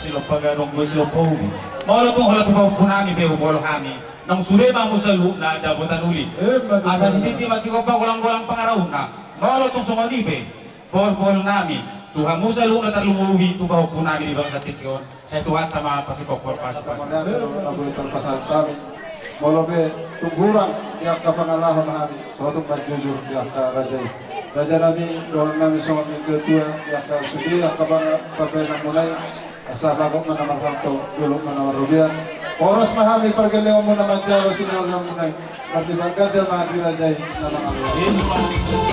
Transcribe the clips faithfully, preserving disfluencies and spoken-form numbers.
Silop pagadong do silop paubi. Molo tung holan tu pahompu nami pe, molo hami naung sude ma hamu saluhutna dapotan uli. Asa sititi ma sigompa, golang-golang pangarahutna. Molo tung songon i pe, pol-pol nami tu hamu saluhutna, tarlumobi tu pahompu nami di bagasan tingki on. Sai Tuhanta ma pasikophon, pasikophon. Molo pe tung hurang di angka pangalaho nami, sotung manjujur di angka raja i. Raja nami, dohonon nami songon ni tua-tua di angka sude angka pang-, pambahenanmuna i. Asa bagot ma na marhalto, jolok ma na marrobean. Horas ma hami pargellengonmuna manjalo sidohononmuna i. Marlipatganda ma di raja i na mangallang.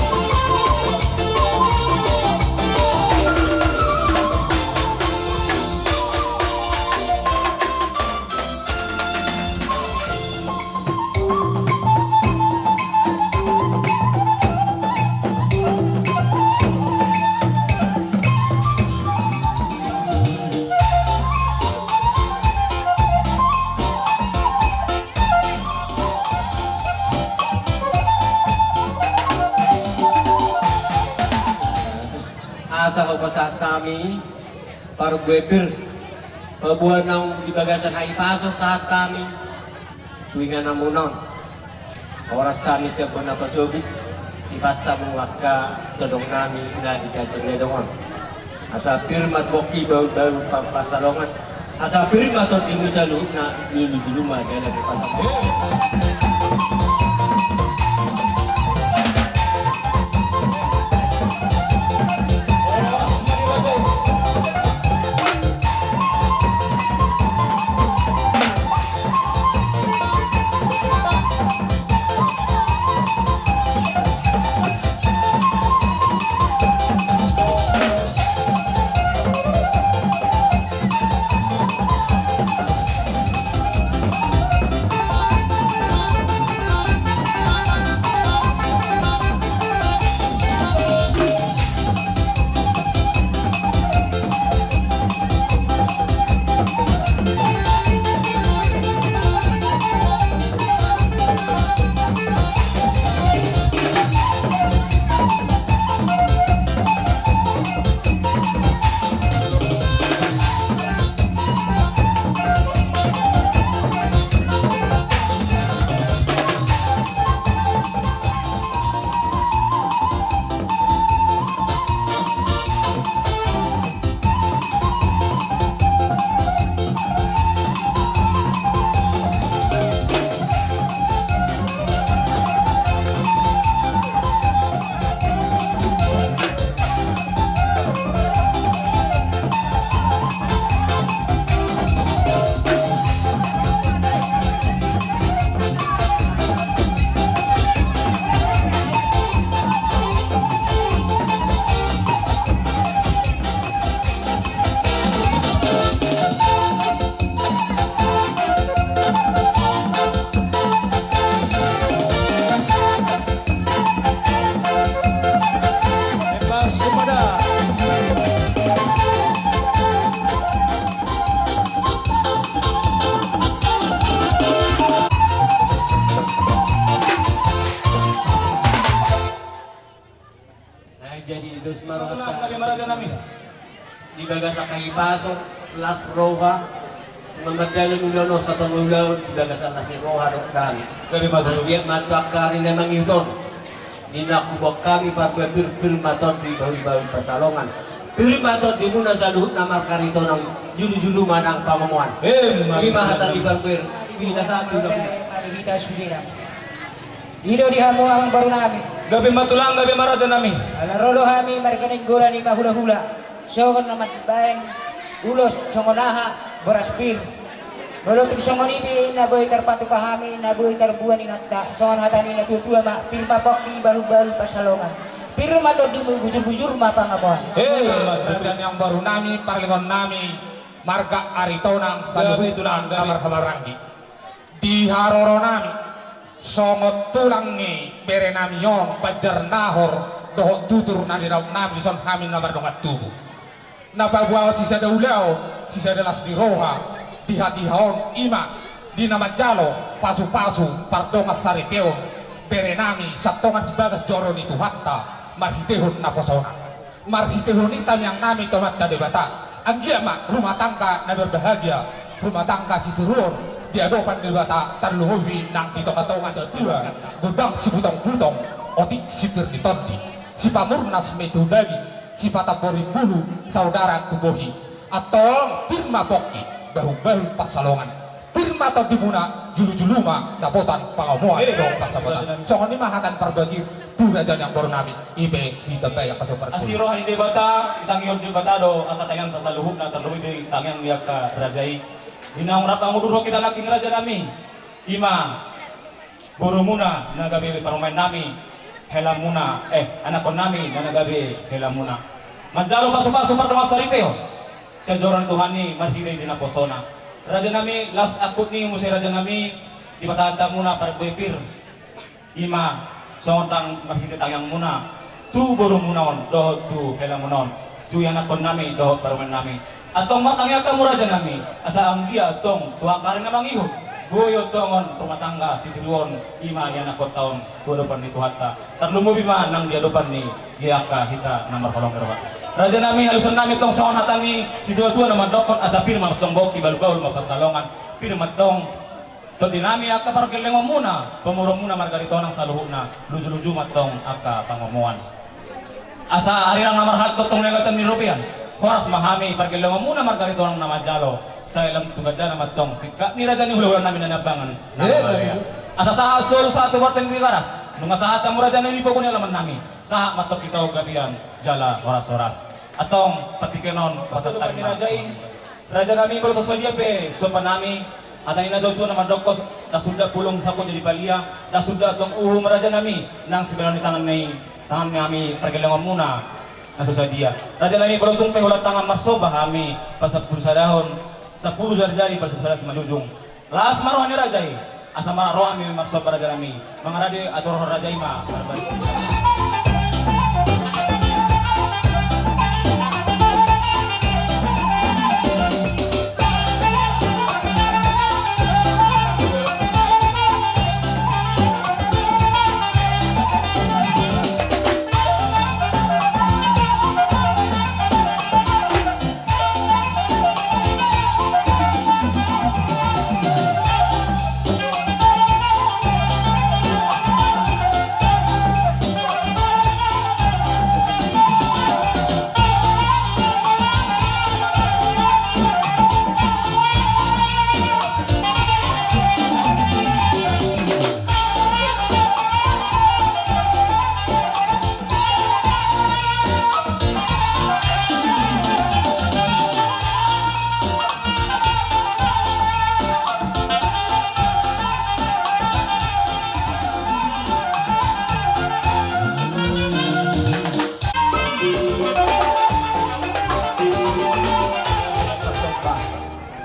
Asa hupasahat hami parbue pir, paboa naung di bagasan hahipason sahat hami tu ingananmuna on. Horas hami sian bona pasogit, dipasahat hamu angka tondong nami na di ganjang ledong on. Asa pir ma pongki bahulbahul pansalongan. Asa pir ma tondimu saluhutna, jolojolo ma dalan di pasahat. Nah, jadi dos ma roha. Gabe ma raja nami. Di bagasan hahipason, las roha, mamardalani ulaon on satonga ulaon di bagasan las ni roha dohot dame. Gabe ma tutu. Anggiat ma tu angka ari na mangihut on. Di na huboan hami parbue pir, pir ma tondi bahulbahul pansalongan. Pir ma tondimuna saluhutna marga Aritonang, jolojolo ma nang pangomoan. Ima hata ni parbue pir, pir na satu. Hita sudena. I do di hamu amang boru nami. Gabe ma tulang, gabe ma raja nami. Ala ro do hami marga Nainggolan i ma hulahula. Songon na mambahen ulos songon aha boras pir. Molo tung songon i pe na boi tarpatupa hami, na boi tarbuan inanta, songon hata ni na tuatua ma, pir ma pongki bahulbahul pansalongan. Pir ma tondimu bujur-bujur ma pangomoan. Ima tutu. Raja ni amang boru nami, parlinggoman nami, marga Aritonang saluhutna na marhahamaranggi. Di haroro nami, songon tulang ni bere nami on, banjar nahor dohot tutur na nidok nami, dison hami na mardongan tubu. Na paboahon sisada ulaon, sisada las ni roha, di hatiha on ima, di na manjalo pasupasu pardongan saripeon, bere nami, sian tonga sibagas joro ni Tuhanta, marhitehon naposona. Marhitehon i tangiang nami tu Amanta Debata. Anggiat ma rumah tangga na berbahagia, rumah tangga sitiruon di adopan ni Debata, tarlumobi nang di tongatonga ni natuatua, gondang sibutongbutong, otik sipir ni tondi, sipamurnas ma i tu daging, sipatambori bulu, saudara tu bohi. Antong pir ma pongki, bahulbahul pansalongan. Pir ma tondimuna, jolojolo ma dapotan pangomoan dohot pansamotan. Songon i ma hata ni parbue pir tu raja ni amang boru nami, i pe ditambai angka sobar. Asi roha ni Debata, ditangihon Debata do angka tangiang saluhutna, tarlumobi tangiang ni angka raja i. Di naung rap mangudur hita nangkin raja nami, ima borumuna na gabe parumaen nami, helamuna, eh, anakkon nami na gabe helamuna. Manjalo pasupasu pardongan saripeon sian joro ni Tuhan i marhite di naposona. Raja nami, las angkup ni muse raja nami, dipasahat hamuna parbue pir. Ima songon tang marhite tangiangmuna tu borumuna on dohot tu helamuna on, tu ianakkon nami dohot parumaen nami. Antong martangiang hamu raja nami, asa anggiat antong tu angka ari na mangihut, boi antong on rumah tangga sitiruon, ima ianakkonta on tu adopan ni Tuhanta, tarlumobi ma nang di adopan ni angka hita na marholong ni roha. Raja nami, halusan nami tong songon hata ni situa-tua na mandokkon, asa pir ma tong bongki, bahul-bahul ma pansalongan, pir ma tong tondi nami angka pargellengonmuna, pamoruonmuna marga Ritonang saluhutna, luju-luju ma tong angka pangomoan. Asa arirang na marhalto tong na ingatan ni robean, horas ma hami pargellengonmuna marga Ritonang na manjalo, sai lam tu gandana ma tong singkat ni raja ni hula-hula nami na niambangan na mangalean. Asa sahat solu sahat tu Parten Tigaras, nunga sahat hamu raja nami pogu ni alaman nami, sahat ma tong hita on gabean jala horas-horas. Antong partingkian on pasahat ni raja i. Raja nami, molo tung sadia pe somba nami, hata ni natuatua na mandokkon, ndang suda pulung sangkot jadi palia, ndang suda tong uhum raja nami, nang sibahenon ni tangan nami, tangan nami pargellengonmuna na so sadia. Raja nami, molo tung pe holan tangan marsomba hami, pasampulu sadahon, sampulu sadari, pasampulu sada simanjujung. Las ma roha ni raja i, asa marroha hami marsomba raja nami. Mangarade aturon raja i ma.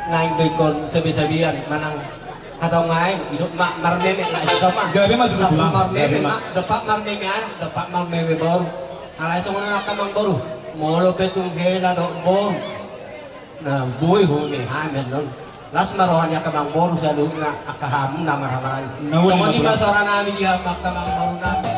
Naeng do ingkon sabe-sabean manang hatau ngai, idok ma marmeme lah, idok ma. Gabe ma julu tulang, marmeme gabe ma. Ma, dompak marmeme anak, dompak marmeme boru. Alai songon on angka amangboru, molo pe tung hela dohot boru na boi huhut hami annon, las ma roha ni angka amangboru saluhutna, angka hamu na marhahamaranggi. Na uli ma tulang. Songon i ma suara nami di hamu angka amangboru nami.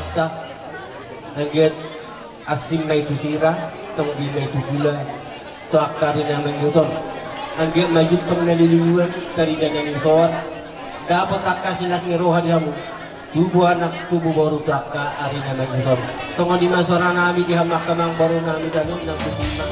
Anggiat asing ma i tu sira, tonggi ma i tu gula, tu angka ari na mangihut on. Anggiat ma jumpang na niluluan, tarida na nisoan. Dapot angka silas ni roha di hamu. Tubu anak, tubu boru tu angka ari na mangihut on. Songon i ma soara nami di hamu angka amang boru nami, dame nang tubu ma.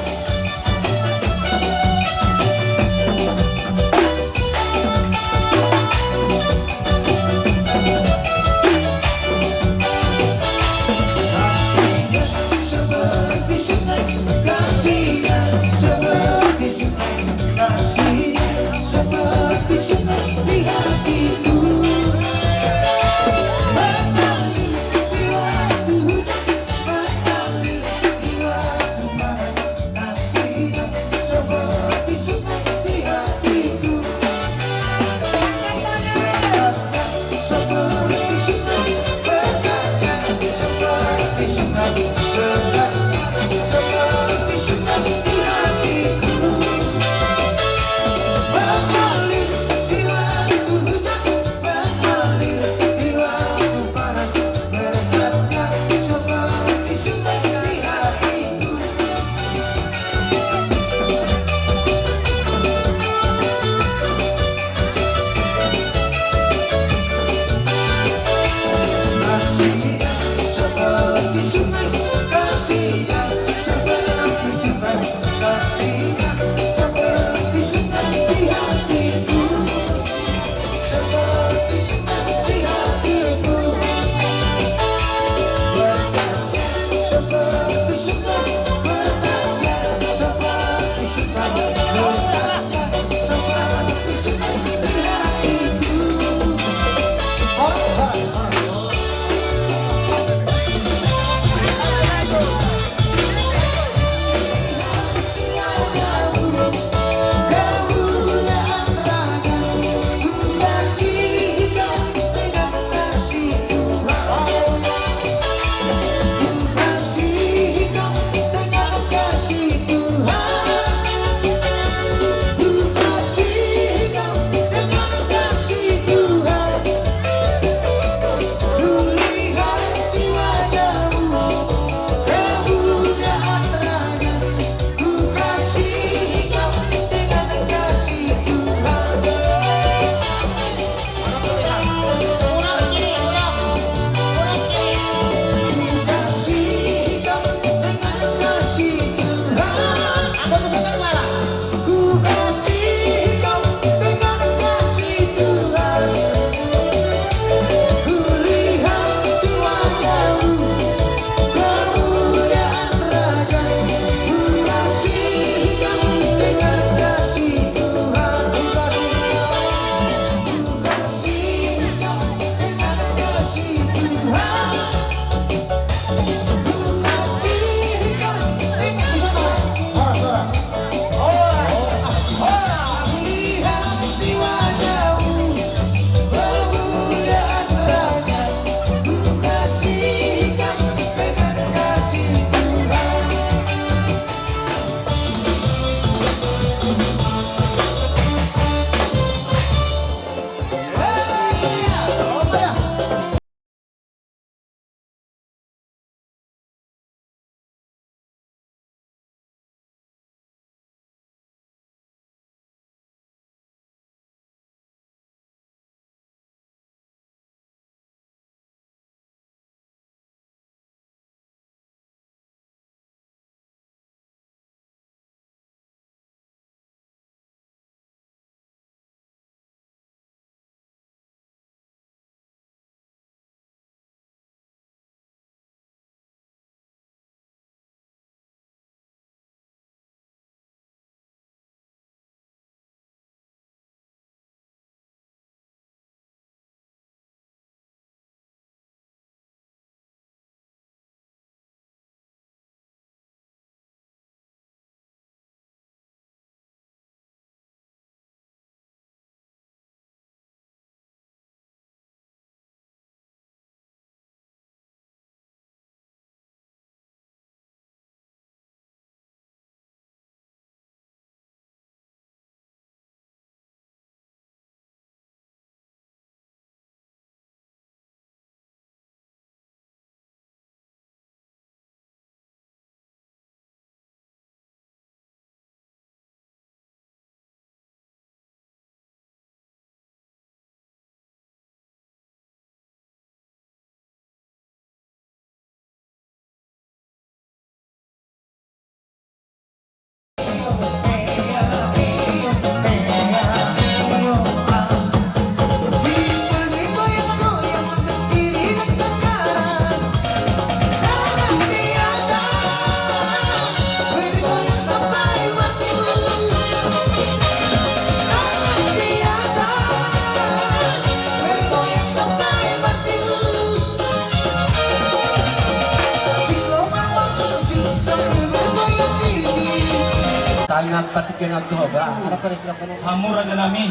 Hamu raja nami,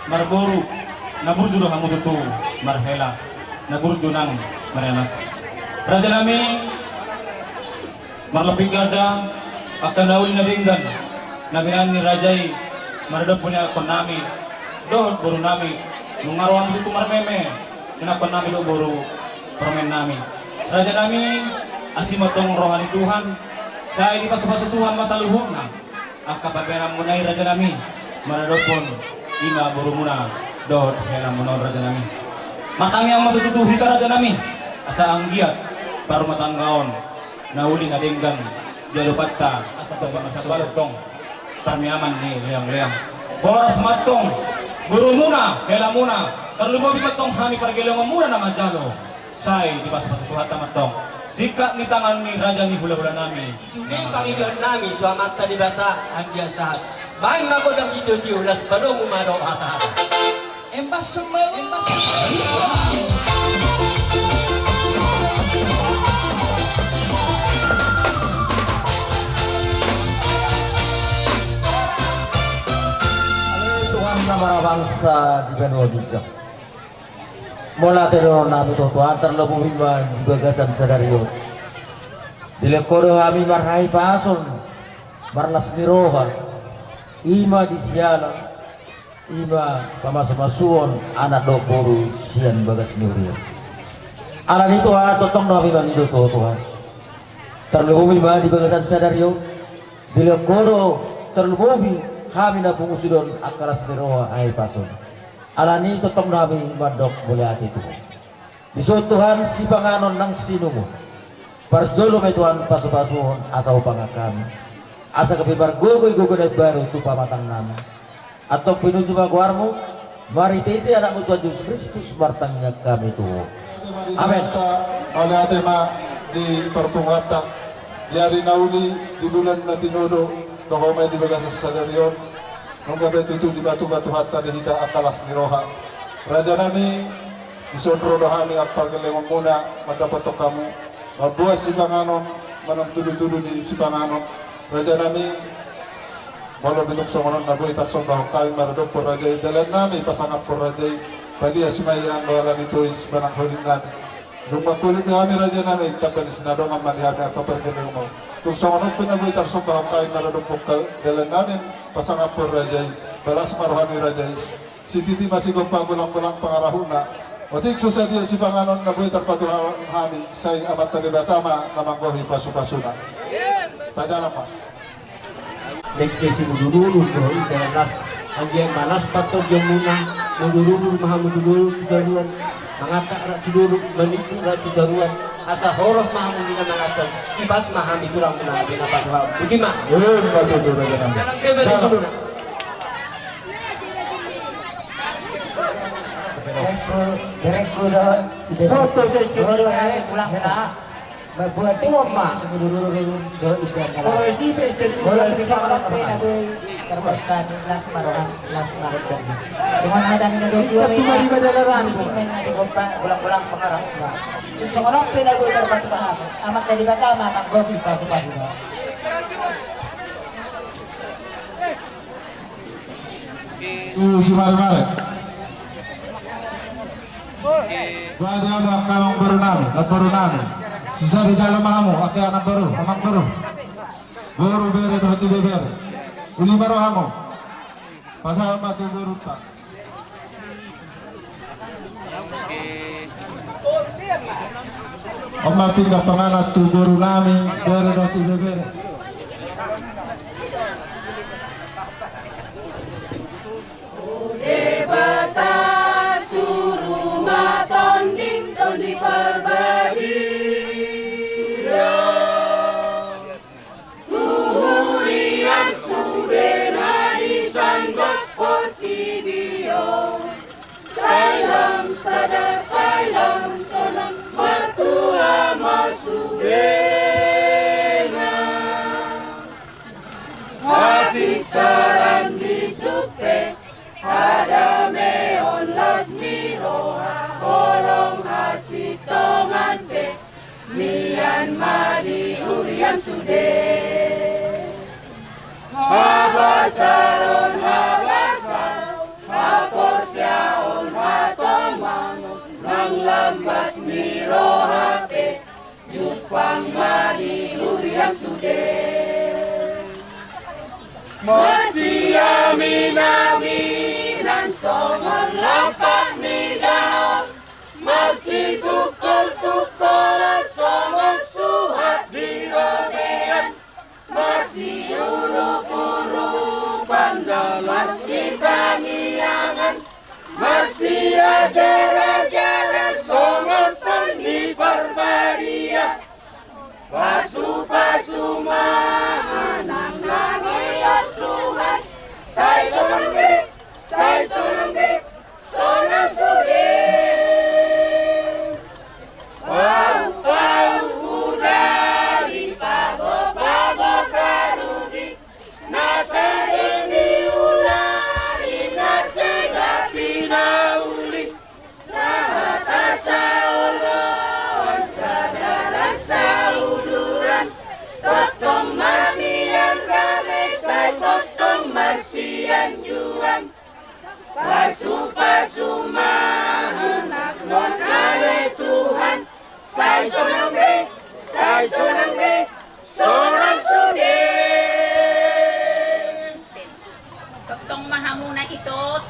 marboru, na burju do hamu tutu marhela, na burju nang maranak. Raja nami, marlapik ganda, angka na uli na denggan na binahen ni raja i maradophon ianakkon nami dohot boru nami, nunga ro hamu tutu marmeme ianakkon nami dohot boru parumaen nami. Raja nami, asi ma tong roha ni Tuhan, sai dipasupasu Tuhan ma saluhutna angka pambahenanmuna i raja nami, maradophon i ma borumuna dohot helamuna on raja nami. Martangiang ma tutu hita raja nami, asa anggiat parrumatanggaon na uli na denggan dialupanta, asa tong, asa tong parmiaman ni leangleang. Horas ma tong borumuna, helamuna, tarlumobi ma tong hami pargellengonmuna na manjalo. Sai dipasupasu Tuhanta ma tong singkat ni tangan ni raja ni hulahula nami. Sude pangidoan nami tu Amanta Debata anggiat sahat. Baen ma godang sitiotio, laos padomu ma dohot hasahatan. Embas semua. Ale Tuhan na marhabangsa di banua ginjang. Mauliate do nami tu Ho Tuhan, tarlumobi ma di bagasan sadari on. Dilehon Ho do hami marhahipason, marlas ni roha, i ma di siala, i ma pamasumasuon anak dohot boru sian bagas ni huria. Alani i Tuhan, tongtong do hami mangido tu Ho Tuhan. Tarlumobi ma di bagasan sadari on, dilehon Ho do tarlumobi hami na pungu sidon angka las ni roha, hahipason. Alani i tongtong do hami mandok mauliate tu Ho. Dison Tuhan sipanganon nang siinumon. Parjolo ma i Tuhan pasupasuhon asa hupangan hami, asa gabe margogo i gogo na imbaru tu pamatang nami. Antong pinuji ma goarmu, marhitehite Anakmu Tuhan Jesus Kristus martangiang hami tu Ho. Amen. Mauliate ma di parpunguanta, di ari na uli, di bulan na tinodo, toho ma i di bagasan sadari on. Nunga be tutu dibatuba Tuhanta di hita angka las ni roha. Raja nami, dison ro do hami angka pargellengonmuna mandapothon hamu, mamboan sipanganon manang tudutudu ni sipanganon. Raja nami, molo tung songon on na boi tarsombahon hami maradophon raja i, dalan nami pasangaphon raja i, padias ma i anggo ala ni tois manang holit nami. Dung mangkulit do hami raja nami, tamba ni sinadongan ma di hami angka pargellengonmuna. Tung songon on pe na boi tarsombahon hami maradophon dalan nami pasangaphon raja i, balas ma roha ni raja i. Sititi ma sigompa golanggolang pangarahutna. Otik so sadia sipanganon na boi tarpatupa hami, sai Amanta Debata ma na manggohi pasupasuna. Tajalang ma. Dengke simudurudur do i dalan las, anggiat ma las partondianmuna. Mudurudur ma hamu tu dolok tu toruan, mangangkat anak tu dolok, maningkuk anak tu toruan, asa horas ma hamu di na manganhon, ibas ma hami tulangmuna di na patupa. Boti ma. Emma tutu raja nami. Dalan pe ma di tuluna. Berengku, berengku do. Foto sejuk. Foto, eh, pulang ka. Mambuat tuan ma. Molo songon on pe na boi tarpatupa, las ma roha, las ma roha. Cuma ada ni na dua, dua, lima, lima, dua, lima, lima, dua, lima, dua, lima, dua, lima, dua, lima. Songon on pe na boi tarpatupa. Amanta Debata ma manggohi pasupasuna. Tu si maremare. Baen di hamu angka amangboru nami, namboru nami. Sisada jalo ma hamu angka namboru, amangboru. Boru, bere dohot ibebere. Uli ma rohamu. Pasahat ma tu borunta. On ma pinggan panganon tu boru nami, bere dohot ibebere. O Debata, suru ma Tondim, Tondi Parbadia. Tu huriaM sude na di sandok portibi on, sai lam sada, sai lam sonang, martua ma sudena. Hapistaran di sude, hadameon, las ni roha, holong, hasintongan. Ni roha pe jumpang ma di hurian sude. Masiaminaminan songon lapak ni daol, masitungkoltungkolan songon suhat di robean. Masiurupurupan na masitangiangan, masiajarajaran songon Tondi Parbadia. Pasupasu ma anakna, oi Tuhan, sai sonang be, sai sonang be, sonang sude. Paupau, hudali, pagopago, tarugi, na sega niulai, na sega pinauli, sahat saoloan, sadalan sauduran, tongtong ma mian dame, sai tongtong marsianjuan. Pasupasu ma anakna, ale Tuhan, sai sonang be, sai sonang be, sonang sude. Tongtong ma hamuna ito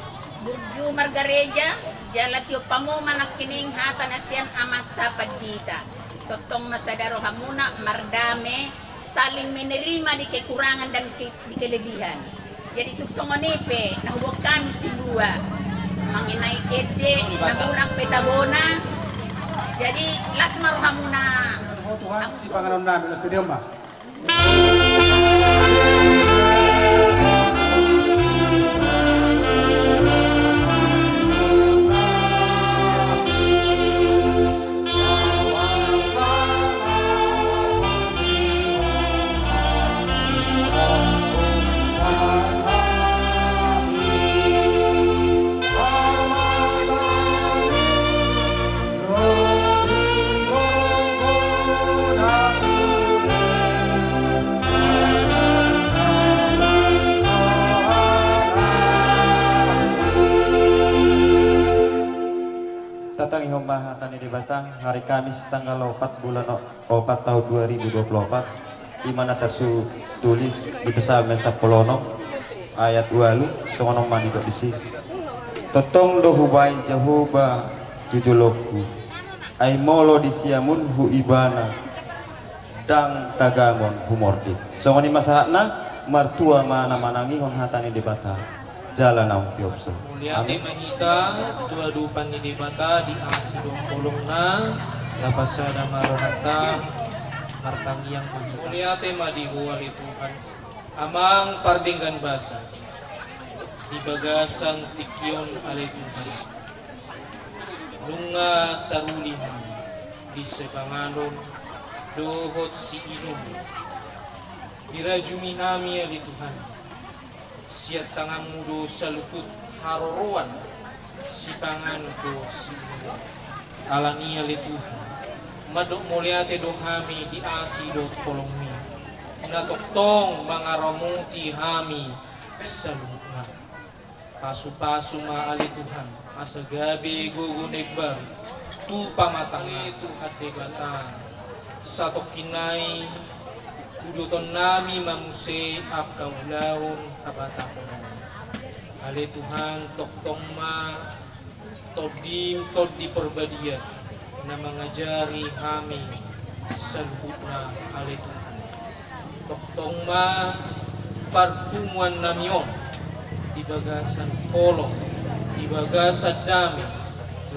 burju margareja, jala tiop hamu ma nangkining hata na sian Amanta Pandita. Tongtong ma sada rohamuna mardame, saling menerima di kekurangan dan ke-, di kelebihan. Jadi tung songon i pe na huboan hami si dua, mangenai ende na mulak pe tabona. Jadi las ma rohamuna. Tuhan, sipanganon nami, las tedion ma. Tatangihon ma hata ni Debata, hari Kamis tanggal opat bulan o-, opat tahun dua ribu dua puluh opat, i ma na tartulis di Psalmen sampulu onom ayat ualu, songon on ma didok disi: Tongtong do hubaen Jahowa tu jolongku, ai molo di siamunhu Ibana, ndang tagamon humordit. Songon i ma sahatna, martua ma na manangihon hata ni Debata jala naung tiopso. Mauliate ma hita tu adopan ni Debata di asi dohot holongna. Lapasada ma rohanta, martangiang ma hita. Mauliate ma di Ho ale Tuhan, Amang pardenggan basa, di bagasan tingki on ale Tuhan, nunga taruli hami di sipanganon dohot siinum. Dirajumi hami ale Tuhan, sian tanganmu do saluhut haroroan sipanganon dohot siinum. Alani i ale Tuhan, mandok mauliate do hami di asi dohot holongmi, na tongtong mangaramoti hami saluhutna. Pasupasu ma ale Tuhan, asa gabe gogo na imbaru tu pamatangna. Ale Tuhan Debata, satongkin nai uduton nami ma muse angka ulaon habatahon on. Ale Tuhan, tongtong ma Tondim, Tondi Parbadia, na mangajari hami saluhutna ale Tuhan. Tongtong ma parpunguan nami on di bagasan holong, di bagasan dame,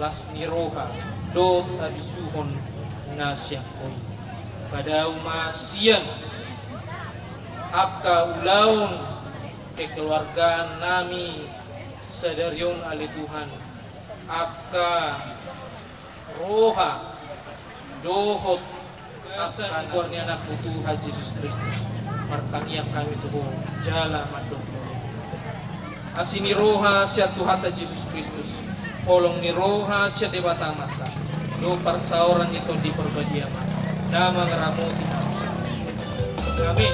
las ni roha dohot habisuhon na sian Ho i. Padao ma sian angka ulaon kekeluargaan nami sadari on ale Tuhan, angka roha dohot angka na goar ni Anakmu Tuhan Jesus Kristus, martangiang hami tu Ho jala mandok mauliate. Asi ni roha sian Tuhanta Jesus Kristus, holong ni roha sian Debata Amanta, dohot parsaoran ni Tondi Parbadia ma na mangaramoti hami. Amin.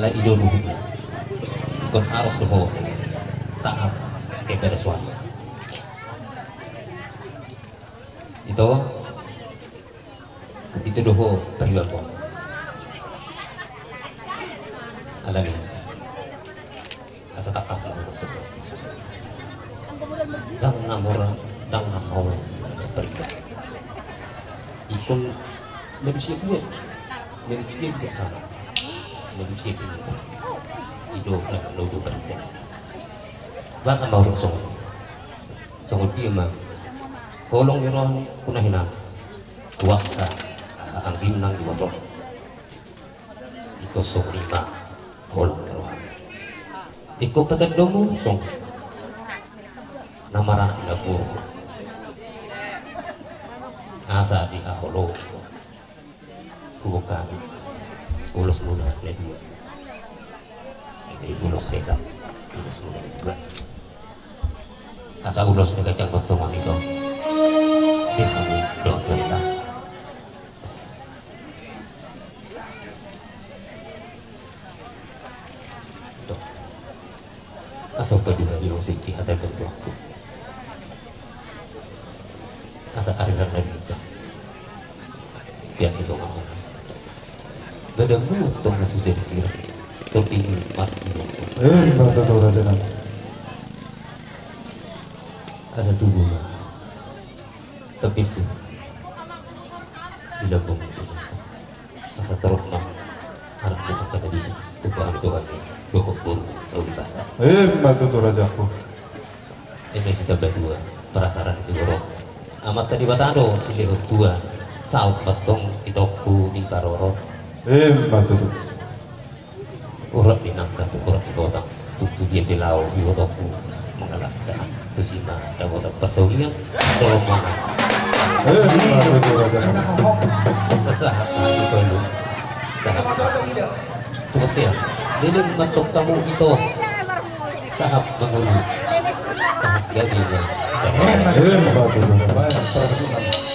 Alai i do luhutna. Ingkon harus do ho taat kepada suami. Ito, ito do ho terlibat ho. Alani. Asa tangkas ma. Ndang na mora, ndang na maol. Ingkon manusia buat, manusia bijaksana, manusia pintar. I do na lobi terlibat. Boasa ma hurang songon, songon dia ma holong ni roha ni huna hinan. Kuasa anggi nang di motor. Ingkon songon i ma holong ni roha. Ingkon patandamu tong na marangkup na boru. Asa dihaholongi. Huboan hami ulos muna na dua. Jadi ulos sehat, ulos muna na dua. Asa ulos na ganjang boan tongon i do. Di hami dohot Tuhan. Asa paduahon i, asa i hata ganjang. Asa ari na ginjang. Biar itu ngomong. Badanmu tong na sudah dikira. Tong tinggi mati. Eh, mata tau raja nang. Asa tubuh ma. Tapi si di lambung. Asa torop ma anak bukan kata bisa. Tuhan Tuhan. Dohot boru tau di basa. Eh, mata tau rajaku. Ini kita berdua. Perasaan si boru. Amanta Debata do silehon tua. Saut ma tong itongku di parorot. Eh, mata tau. Urat di nangka tu urat di kota. Tutu dia pilau di kota ku. Mengalahkan tu sima ada kota pasaulian. Tolong mana? Eh, iya. Sesahat saat itu lu. Tuh ya. Jadi mentok tamu itu. Sahap mengulu. Sahap gajinya. Eh, mata tau.